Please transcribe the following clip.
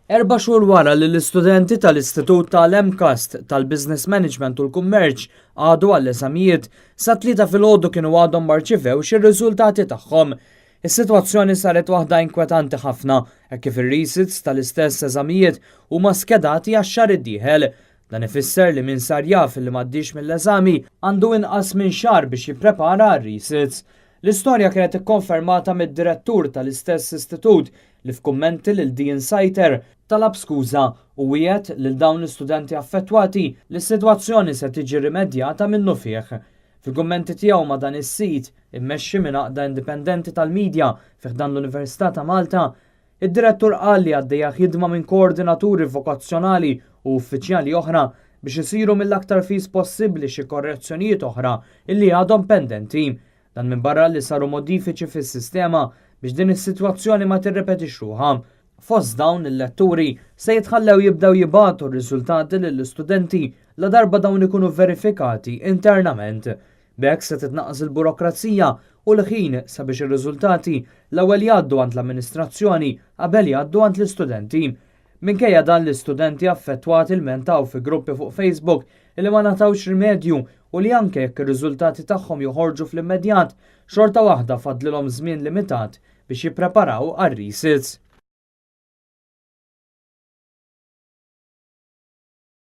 Erba' xhur wara li l-istudenti tal-Istitut tal-MCAST tal-Business Management u l-Kummerċ għadu għall-eżamijiet, sat-Tlieta filgħodu kienu għadhom ma rċivewx ir-riżultati tagħhom. Is-sitwazzjoni saret waħda inkwetanti ħafna hekk kif ir-resits tal-istess eżamijiet huma skedati għax-xahar id-dieħel. Dan ifisser li min sar jaf li m'għaddiex mill-eżami għandu inqas minn xahar biex jipprepara għar-resits. L-istorja kienet ikkonfermata mid-direttur tal-istess istitut li f'kummenti lil The Insider talab skuża u wiegħed lil dawn l-istudenti affettwati li s-sitwazzjoni se tiġi rimedjata minnufih. Fil-kummenti tiegħu ma' dan is-sit, immexxi minn għaqda indipendenti tal-midja fi ħdan l-Università ta' Malta, id-direttur qal li għaddejja ħidma minn koordinaturi vokazzjonali u uffiċjali oħra biex isiru mill-aktar fis possibbli xi korrezzjonijiet oħra illi għadhom pendenti. Dan minbarra li saru modifiċi fis-sistema biex din is-sitwazzjoni ma tirrepetix ruħha. Fost dawn il-letturi se jitħallew jibdew jibagħtu r-riżultati lill-istudenti la darba dawn ikunu verifikati internament. B'hekk se titnaqqas il-burokrazija u l-ħin sabiex ir-riżultati l-ewwel jgħaddu għand l-amministrazzjoni qabel jgħaddu għand l-istudenti. Minkejja dan, l-istudenti affettwati lmentaw fi gruppi fuq Facebook li ma ngħatawx rimedju u li anke jekk ir-riżultati tagħhom joħorġu fl-immedjat, xorta waħda fadlilhom żmien limitat biex jippreparaw għar-resits.